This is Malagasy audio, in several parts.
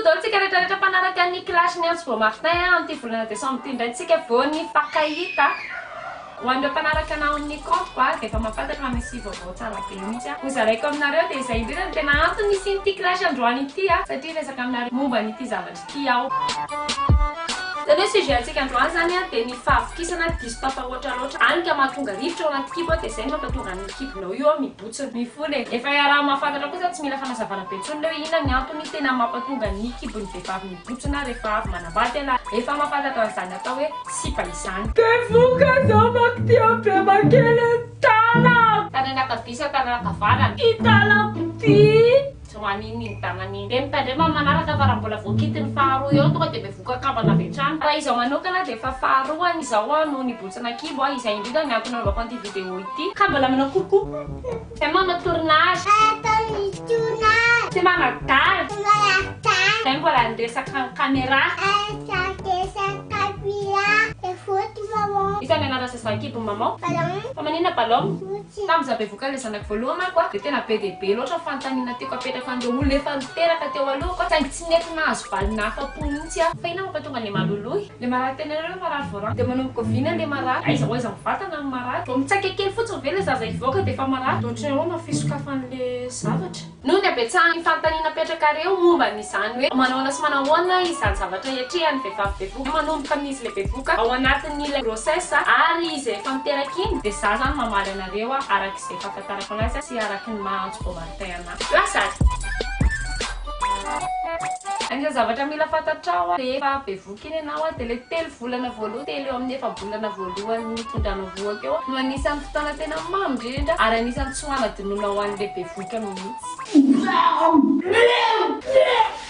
daholo tsika rehetra rehetra mpanaraka ny clash ny Antso Vao Martin a, amin'ity volana décembre ity indray tsika vao nifankahita. Ho an'ireo mpanaraka anah ao amin'ny compte-ko a, dia efa mahafantatra fa misy vaovao tsara be mihitsy ho zaraiko aminareo, dia izay indrindra no tena antony nisian'ity clash androany ity a, satria hiresaka aminareo momba an'ity zavatra ity aho. Izany hoe sujet antsika androany izany a, dia ny fahavokisana diso tafahoatra loatra, hany ka mahatonga rivotra ao anaty kibo a, dia izay no mampatonga an'io kibonao io a mibotsina. Mifola e. Efa iaraha-mahafantatra kosa tsy mila fanazavana be intsony hoe inona ny antony tena mampatonga ny kibon'ny vehivavy mibotsina rehefa avy manambady ialahy. Efa mahafantatra an'izany atao hoe sipa izany. Bevoka zao manko ty ampema kely ny tanako. Tanana ankavia sa tanana ankavanana? Ty tanako ty. Tsy maninona iny tanana iny. Dia mitandrema amin'ny manaraka fa raha mbola voakitin'ny faharoa eo tonga dia bevoka kambana avy hatrany. Raha izaho manokana dia efa faharoa izao aho no nibotsina kibo a, izay indrindra ny antony nanaovako an'ity vidéo ity. Ka mbola manao coucou. Zay manao tournage. Ataony tournage. Tsy manadala. Tsy manadala. Zay mbola niresaka en caméra. Niresaka caméra. Fotsy maman. Iza ny anaran'ny zazakibon'i maman? Ballon. Fa maninona ballon? Fotsy. Tamin'izaho bevoka ilay zanako voalohany manko a, dia tena be dia be loatra ny fanontaniana tiako apetraka an'ireo olona efa niteraka teo alohako a, saingy tsy nety nahazo valiny afa-po mihitsy aho. Fa inona mampatonga an'ilay maloloy? Ilay marary tenanareo ve marary voarano? Dia manomboka oviana ilay marary? Aiza ho aiza mivantana ny marary? Vao mitsaika kely fotsiny ve ilay zaza hivoaka dia efa marary? Dia ohatran'ny ahoana ny fisokafan'ilay zavatra? Noho ny habetsahan'ny fanontaniana apetrakareo momba an'izany hoe manahoana sy manahoana izany zavatra iatrehan'ny vehivavy bevohoka manomboka amin'izy ilay bevohoka ao anatin'ilay grossesse ary izy rehefa miteraka iny dia za zany mamaly anareo araka izay fahafantarako anazy sy araka ny maha Antso Beaumartin anahy. Lasa ary! Anisan'ny zavatra mila fantatrao rehefa bevohoka iny ianao dia ilay telo volana voalohany, telo eo amin'ny efa-bolana voalohany nitondranao vohoka eo no anisan'ny fotoana tena mamy indrindra ary anisan'ny tsy ho hanadinoana ho an'ilay bevohoka mihitsy.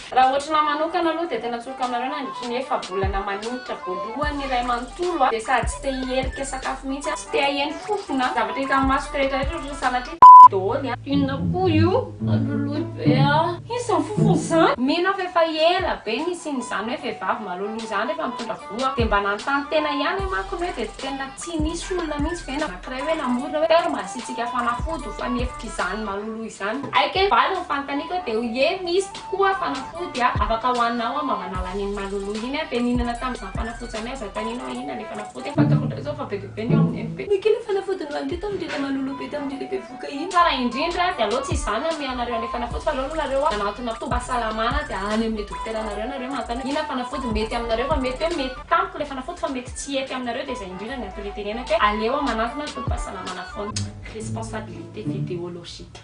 Raha ohatr'nah manokana aloha dia tena tsoriko aminareo nandritry ny efa-bolana maninitra voalohany iray manontolo aho dia sady tsy te hiherika sakafo mihitsy aho, tsy te haheno fofona, zavatra hitan'ny masoko rehetra rehetra ohatran'ny sanatria daholo an. Inona koa io? Maloloy be ah. Inona izany fofona izany? Mino aho fa efa ela be nisian'izany hoe vehivavy maloloy izany rehefa mitondra vohoka. Dia mba nanontany tena ihany aho manko ny hoe dia tena tsy nisy olona mihitsy ve anankiray hoe namorona hoe telo mba hasiantsika fanafody ho fanefitra izany maloloy izany. Hay kay valiny ny fanontaniako hoe dia ie misy tokoa fanafody afaka hohaninao mba manala an'iny maloloy iny. Dia nihinana tamin'izany fanafody izany aho, aza anontaniana hoe inona ilay fanafody. Fantako indray izao fa be dia be ny ao amin'ny NP. Nekena fanafody nohaniko tamin'ilay maloloy be tamin'ilay bevohoka. Tsara indrindra dia aleo tsy izany hanome anareo an'ilay fanafody fa aleo aloha nareo manantona tobim-pahasalamana dia any amin'ilay dokoteranareo nareo manontany hoe inona fanafody mety aminareo fa mety hoe mety tamiko ilay fanafody fa mety tsy hety aminareo dia izay indrindra ny antony itenenako hoe aleo manantona tobim-pahasalamana foana. Responsabilité vidéologique.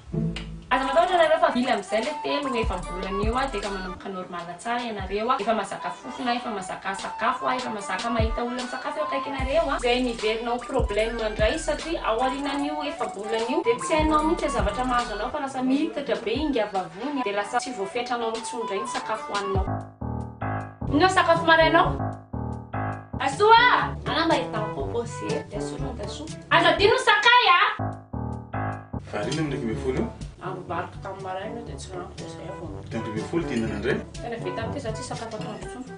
Aza matahotra nareo fa vily amin'izay ilay telo efa-bolana eo dia efa manomboka normal tsara ianareo, efa mazaka fofona, efa mazaka sakafo, efa mazaka mahita olona misakafo eo akaikinareo. Izay miverina ho problème indray satria ao aorianan'io efa-bolana io dia tsy hainao mihitsy izay zavatra mahazo anao fa lasa miitatra be ingahy vavony dia lasa tsy voafetranao intsony indray ny sakafo hohaninao. Inona ny sakafo marainao? Asoa a! Ana mba hitan'i proposé dia asorina dia asoa. Aza adino ny sakay a! Variana amin'ny 11 eo? Amboariko tamin'ny maraina io dia tsy laniko dia izay aho vao. Dia 11 dia hihinana indray? Tena vita amin'ity izaho tsy hisakafo atoandro intsony.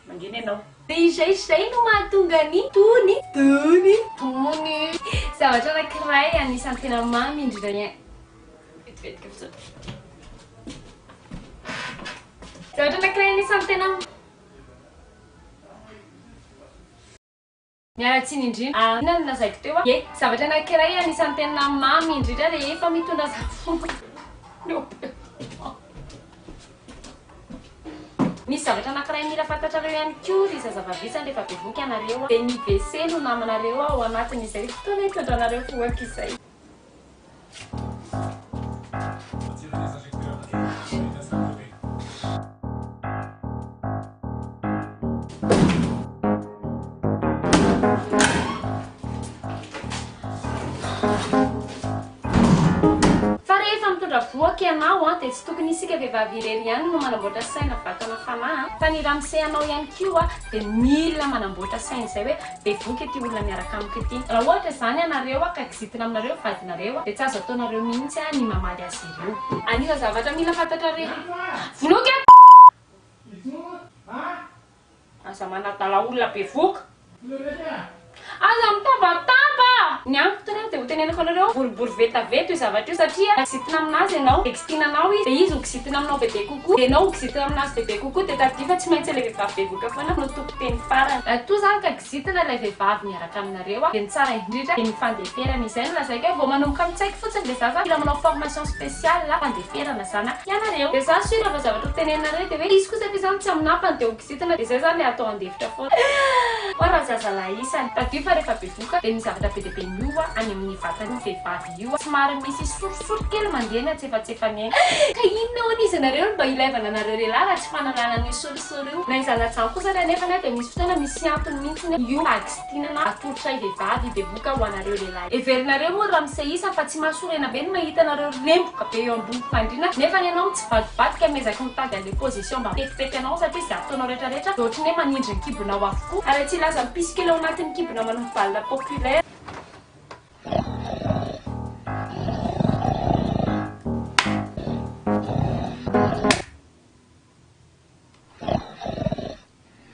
Mangina ianao. Dia izay izay no mahatonga ny tony. Tony. Tony. Zavatra anankiray anisan'ny tena mamy indrindra ihany. Vetivetika fotsiny. Zavatra anankiray anisan'ny tena. Miala tsiny indrindra. Ah, inona no lazaiko teo? Ie, zavatra anankiray anisan'ny tena mamy indrindra rehefa mitondra savony. Misy zavatra anankiray mila fantatrareo ihany koa ry zazavavisany rehefa bevohoka ianareo dia ny WC no namanareo ao anatin'izay fotoana hitondranareo vohoka izay. Fa rehefa mitondra vohoka ianao an, dia tsy tokony isika vehivavy irery ihany no manamboatra saina vatana fanahy an, fa ny ramose anao ihany koa dia mila manamboatra saina izay hoe bevohoka ity olona miaraka amiko ity. Raha ohatra izany ianareo ka kizitina aminareo ny vadinareo dia tsy azo ataonareo mihitsy ny mamaly azy ireo. Anisan'ny zavatra mila fantatrareo. Vonoiko e! Aza manadala olona bevohoka. Aza mitabataba! Ny antony dia ho teneniko anareo, boribory vetaveta io zavatra io satria kizitina aminazy ianao, dia kizitina anao izy, dia izy ho kizitina aminao bebe kokoa, dia ianao ho kizitina aminazy bebe kokoa, dia tadidio fa tsy maintsy ilay vehivavy bevohoka foana no tompon-teny farany. Raha toa izany ka kizitina ilay vehivavy miaraka aminareo, dia ny tsara indrindra dia ny fandeferana. Izay no lazaiko hoe vao manomboka mitsaiky fotsiny ilay zaza, mila manao formation spéciale fandeferana zany ianareo. Dia za sûr fa zavatra ho teneninareo dia hoe izy kosa ve zany tsy aminapany dia ho kizitina, dia izay zany atao andefitra foana. Hoa raha zazalahy isany. Tadidio fa rehefa bevoka dia misy zavatra be dia be miova any amin'ny vatan'io vehivavy io. Somary misy sorisory kely mandeha ny antsefatsefany eny. Ka inona hono izy nareo no mba ilaivana anareo lehilahy raha tsy fanalana an'io sorisory io? Na izany na izany kosa ary anefa dia misy fotoana misy antony mihitsy io fahakizitinana atolotray vehivavy bevoka ho anareo lehilahy. Heverinareo moa ramose isany fa tsy mahasorena be ny mahita anareo remboka be eo ambony fandriana nefa ny anao mitsivadibadika miezaky mitady an'le position mba hampetipety anao satria izay ataonao retraretra dia ohatran'ny hoe manindry ny kibonao avokoa ary tsy hilaza mipisy kely ao anatin'ny kibonao manao bal populaire.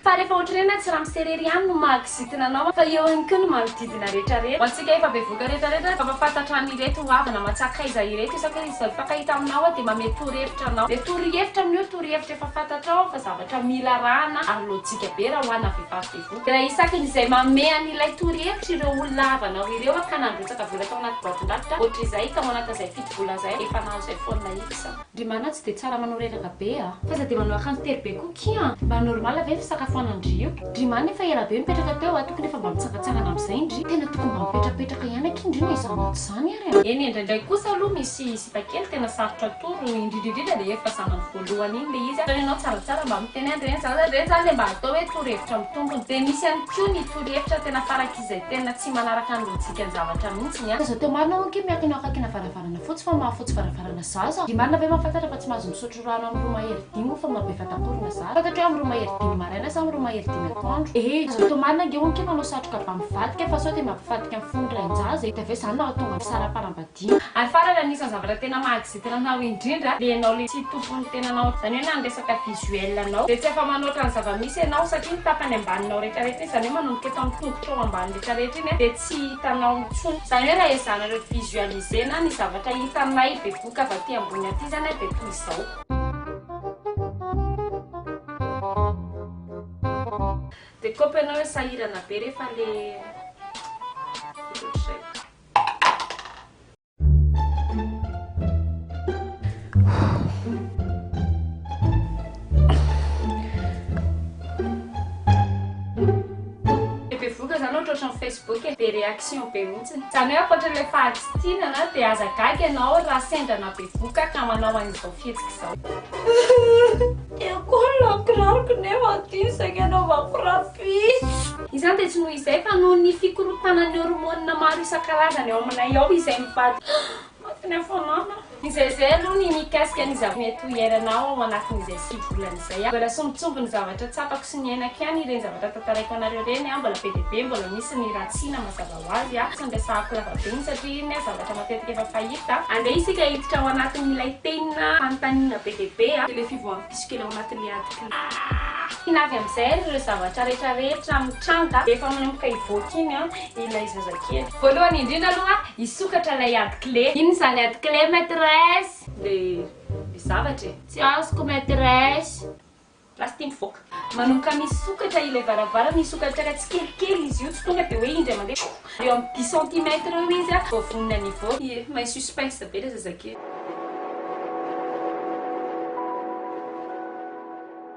Fa rehefa ohatran'ny hoe tsy ramose irery ihany no mahakizitina anao fa eo ihany koa ny manodidina rehetrarehetra. Ho antsika efa bevoka rehetrarehetra mampahafantatra an'ireto havana aman-tsakaiza ireto isaky ny izay mifankahita aminao dia mamehy torohevitra anao. Ilay torohevitra amin'io torohevitra efa fantatrao fa zavatra mila arahana ary lojika be raha ho ana vehivavy bevoka. Raha isaky ny izay mamehy an'ilay torohevitra ireo olona havanao ireo ka nandrotsaka vola tao anaty boatin-drakitra ohatr'izay tao anatin'izay fito volana izay efa nahazo iPhone X. Ndry marina tsy dia tsara manao reraka be a! Fa aza dia manao akanjo tery be koa kia a! Mba normal ve ny fisakafoanan-dry io? Ndry marina efa ela be mipetraka teo a! Tokony efa mba mitsangatsangana amin'izay ndry! Tena tokony mba mipetrapetraka ihany akia ndry na izany na tsy izany ary a! Eny e, indraindray kosa aloha misy sipa kely tena sarotra atoro, indrindra indrindra dia efa zanany voalohany iny ilay izy a! Zany ianao tsaratsara mba miteny an'ireny zaza ireny zany dia mba atao hoe torohevitra mitombina. Dia misy ihany koa ny torohevitra tena farak'izay tena tsy manaraka ny lojikan-javatra mihitsy ny a! Aza atao marina hono kia miankina eo akaikina varavarana fotsy fa mahafotsy varavarana zaza. Ry marina ve mahafantatra fa tsy mahazo misotro rano amin'ny 1 mahery 5 fa maha be vatakorona zaza? Fantatro hoe amin'ny 1 mahery 5 maraina sa amin'ny 1 mahery 5 atoandro? Eh! Aza atao marina ange hono kia manao satroka ba mivadika fa sao dia mampivadika ny fon'ny rain-jaza e! Dia avy eo izany nahatonga fisaraham-panambadiana. Ary farany anisan'ny zavatra tena mahakizitina anao indrindra dia ianao le tsy tompon'ny tenanao, izany hoe na ny resaka visuel anao dia tsy afa-manoatra ny zava-misy ianao satria ny tapany ambaninao rehetrarehetra iny, izany hoe manomboka eto amin'ny tongotrao ambany rehetrarehetra iny dia tsy hitanao intsony. Izany hoe raha ezahanareo visualiser-na ny zavatra hitanay bevoka avy aty ambony aty izany dia toy izao. Dia kopy ianao hoe sahirana be rehefa le ohatrohatr'izay. Bevoka zany ohatra ohatran'ny Facebook e, be réaction be mihitsy. Zany hoe ankoatra ilay fahaditiana dia aza gaga ianao raha sendra na bevoka ka manao an'izao fihetsika izao. Tiako ny lakiraroko nefa aty saika anaovako rapitso. Izany dia tsy noho izay fa noho ny fikorontanan'ny hormonina maro isan-karazany ao aminay ao izay mivadika maty ny hafanana. Izay izay aloha ny mikasika ny zava-mety ho iainanao ao anatin'izay 9 volana izay. Mbola sombintsombiny ny zavatra tsapako sy niainako ihany ireny zavatra tantaraiko anareo ireny, mbola be dia be, mbola misy ny ratsiana mazava ho azy, tsy niresahako lava be iny satria iny zavatra matetika efa fahita. Andeha isika hiditra ao anatin'ilay tena fanontaniana be dia be, ilay fivoahan'ny piso kely ao anatin'ilay ady kle. Inona avy amin'izay ary ireo zavatra rehetra rehetra mitranga rehefa manomboka hivoaka iny ilay zazakely? Voalohany indrindra aloha, hisokatra ilay ady clé. Inona izany ady clé maîtresse? Le zavatra e. Tsy azoko maîtresse. Lasa ity mivoaka. Manomboka misokatra ilay varavarana, hisokatra tsikelikely izy io, tsy tonga dia hoe indray mandeha tchou. Eo amin'ny dix centimètres eo izy vao vonona ny hivoaka. Ie, mahay suspense be ilay zazakely.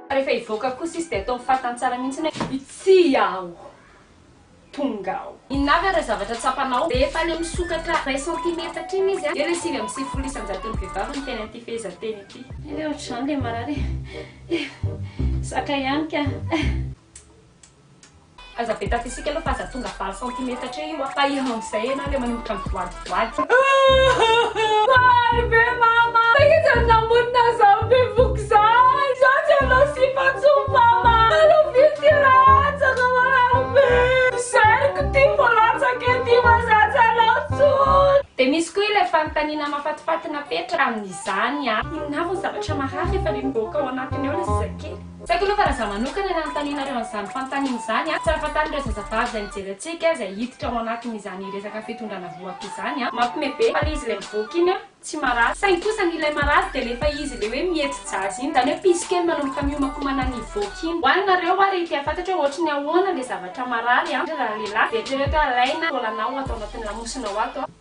Rehefa hivoaka kosa izy dia ataony fantany tsara mihitsy hoe ity aho tonga ao. Inona avy ary ireo zavatra tsapanao rehefa ilay misokatra iray centimetatra iny izy an? Eo ilay 99 isan-jaton'ny vehivavy miteny an'ity fehezanteny ity. Ilay ohatr'izany ilay marary e. Zaka ihany ka. Aza be tatisika aloha fa aza tonga 8 centimetatra eo io a! Fa eo amin'izay ianao ilay manomboka mivoadivoady. Faly be mama! Iza no namorona an'izany bevoka izany? Izaho tsy hanao sipa intsony mama! Alovia ity latsaka marary be! Zeriko ity vao latsaka ity fa izaho tsy hanao intsony! Dia misy koa ilay fanontaniana. fanontaniana mahafatifaty napetraka amin'izany a. Inona avy ny zavatra marary rehefa le mivoaka ao anatiny ao ilay zazakely? Tsy haiko aloha fa raha izaho manokana no anontanianareo an'izany fanontaniana izany a, tsara fantarin'ireo zazavavy izay mijery antsika izay hiditra ao anatin'izany resaka fitondrana vohoka izany a. Mampime be fa le izy ilay mivoaka iny a. Tsy marary. Saingy kosa ny ilay marary dia rehefa izy ilay hoe mihetsy-jaza iny, izany hoe pisy kely manomboka miomankomana ny hivoaka iny. Ho anareo ary te hahafantatra hoe ohatry ny ahoana ilay zavatra marary an, raha lehilahy dia eritrereto hoe alaina taolanao ato anatin'ny lamosinao ato an,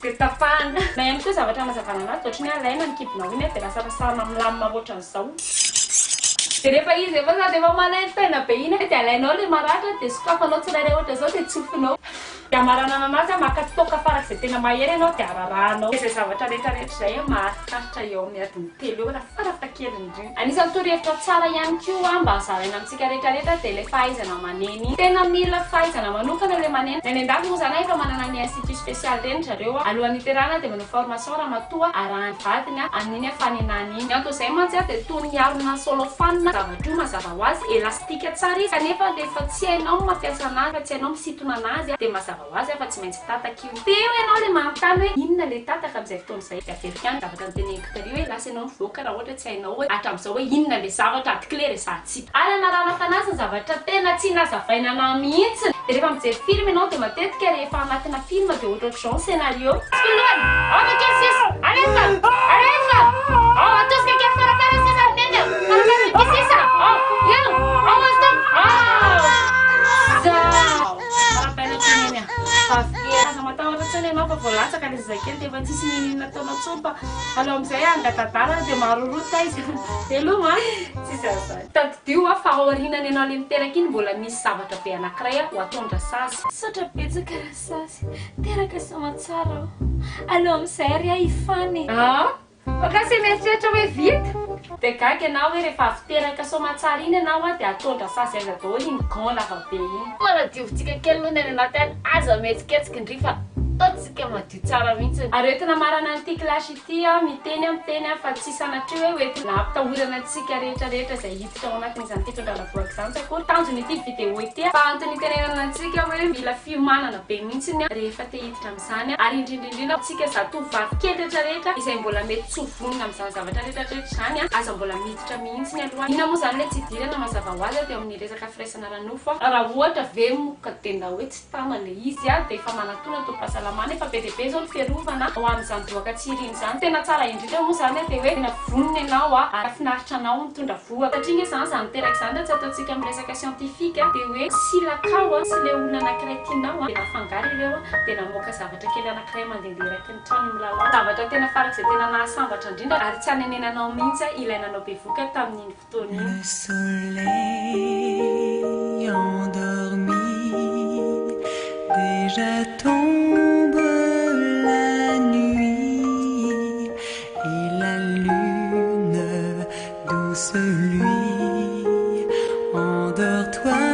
dia tapahana. Na ihany koa zavatra hanazavana anazy dia ohatry ny hoe alaina ny kibonao iny an, dia rasarasahana milamina ohatran'izao. Dia rehefa izy efa sady efa manaintaina be iny an, dia alainao ilay maratra dia sokafanao tsirairay ohatran'izao dia tsofinao. Dia amaranana anazy an, maka toaka farak'izay tena mahery ianao dia ararahanao. Dia izay zavatra rehetra rehetra izay an, maharitraritra eo amin'ny adiny 3 eo raha farafahakeliny indrindra. Anisan'ny torohevitra tsara ihany koa mba zaraina amintsika rehetra rehetra dia ilay fahaizana manena iny. Tena mila fahaizana manokana ilay manena. Ny any an-dafy moa izany an, efa manana ny institut spécial ireny ry zareo an. Alohan'ny hiterahana dia manao formation ramatoa arahan'ny vadiny an, amin'iny fanenana iny. Ny anton'izay mantsy an, dia toy ny harona solofanina zavatra io mazava ho azy, elastique tsara izy kanefa rehefa tsy hainao ny mampiasa anazy, rehefa tsy hainao misintona anazy dia mazava ho azy fa tsy maintsy tataka io. Teo ianao ilay manontany hoe inona ilay tataka amin'izay fotoana izay? Dia averiko ihany ny zavatra noteneniko tary hoe lasa ianao mivoaka raha ohatra tsy hainao hoe hatramin'izao hoe inona ilay zavatra ady clé resahantsika. Ary anaranako anazy ny zavatra tena tsy nazavaina anah mihitsy. Dia rehefa mijery film ianao dia matetika rehefa anatina film dia ohatrohatr'izao ny scénario. Voalohany, aoka kely sisa, alefa, alefa, ao atosika kely farafarany sisa ry neny a, farafarany kely sisa, ao, eo, ao stop, ao, zao, arahabaina kely neny a, vavy kely, aza matahotra intsony ianao fa vao latsaka ilay zazakely dia efa tsisy n'inon'inona ataonao intsony fa aleo amin'izay hangatadalana dia marorota izy, veloma a, tsisy an'izany. Tadidio a fa aorianany ianao ilay miteraka iny mbola misy zavatra be anankiray ho ataon-drasazy. Misaotra betsaka Rasazy, teraka soamantsara aho. Aleo amin'izay ary aho hifana e. Ah! Fa ka se mieritreritra hoe vita? Dia gaga ianao hoe rehefa avy teraka soamantsara iny ianao a dia ataon-drasazy aiza daholo iny gant lava be iny. Manadiovintsika kely aloha ny any anaty any, aza mihetsiketsika indry fa ataontsika madio tsara mihitsy. Aretina marana an'ity clash ity aho miteny aho miteny aho fa tsy sanatria hoe hoentina hampitahorana antsika rehetra rehetra izay hiditra ao anatin'izany fitondrana vohoka izany tsy akory tanjon'ity vidéo ity fa antony hitenenana antsika hoe mila fiomanana be mihitsy rehefa te hiditra amin'izany ary indrindra indrindra antsika zatovovavy kely rehetra rehetra izay mbola mety tsy ho vonona amin'izany zavatra rehetra rehetra izany aza mbola miditra mihitsy aloha inona moa izany ilay tsy hidirana mazava ho azy teo amin'ny resaka firaisana ara-nofo raha ohatra ve moa ka tena hoe tsy tana le izy a, dia efa manatona tobim-pahasalamana, efa be dia be izao ny fiarovana ho amin'izany vohoka tsy irina izany, tena tsara indrindra moa izany a dia hoe tena vonona ianao a, ary finaritra anao mitondra vohoka, satria nge izany izany miteraka izany raha tsy ataontsika amin'ny resaka scientifique a, dia hoe silakao a sy le olona anankiray tianao a, dia nafangaro ireo a, dia namoaka zavatra kely anankiray mandehandeha eraky ny trano milalao, zavatra tena farak'izay tena nahasambatra indrindra ary tsy hanenenanao mihitsy a ilay nanao bevohoka tamin'iny fotoana iny. Le soleil endormi déjà tombe la nuit et la lune douce luit endors-toi.